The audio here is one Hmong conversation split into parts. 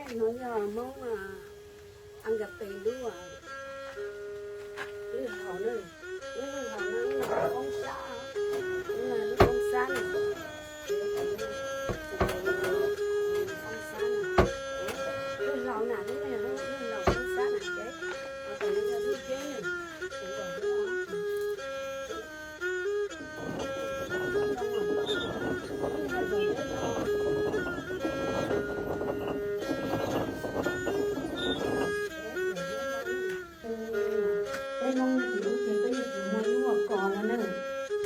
No yog Hmoob Ankapes lub, lub hau na, lub hau na, lub koob sab, lub koob sab na, lub koob sab na, lub hlau na, lub no yog lub hlau koob sab na ces, ho tam no yog lub deb na. Peb Hmoob no ces ub ces peb yuav tsum muaj lub kos no na.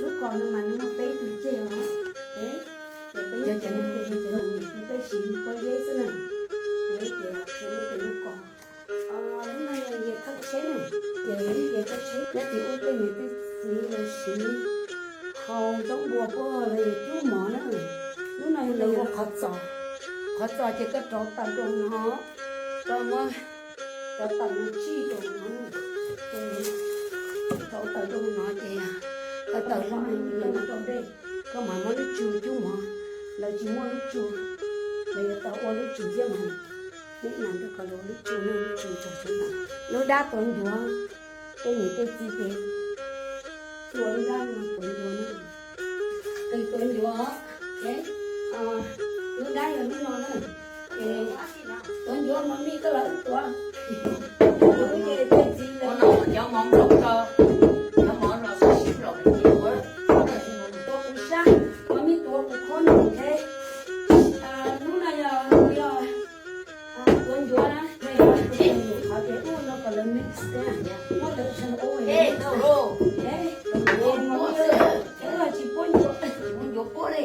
Lub kos no mas nws muaj peb tug ceg os. Ces peb, ces peb siv pob zeb xwb na. Ces lub kos, lub no yog thawj tsheb na. Ces yog thawj tsheb nyob tim ub tej niam tej txiv los siv hau zaub npua puag los yog cub mov na. Lub no yog lawv ua qhov txos. Qhov txos ces koj rauv taws rau no, koj muab rauv taws no tsij rau no, rauv taws rau no ces koj taws los rau dej, koj mam muab lub tsu cub mov. Lawv tsis muaj lub tsu, lawv yuav tau ua lub tsu thiab mas. Neb nas rau kom lawv ua lub tsu, lub tsu tso, lub dab tuav ncuav. Tej niam tej txiv ces ua lub dab no tuav ncuav na. Tuav ncuav, lub dab yog lub no na. Ces tuav ncuav mov mij koj los wb tuav. Ces tej txiv lawv cov mov nploos, cov mov los sib nploos, tuav kuv sab, mov mij tuav kuv khob no. Hnub no yog, yog tuav ncuav na, qhov ces ub no kom lawv mix, muab lawv tshee ub, es los tsis puab ncuav, ncuav puab li.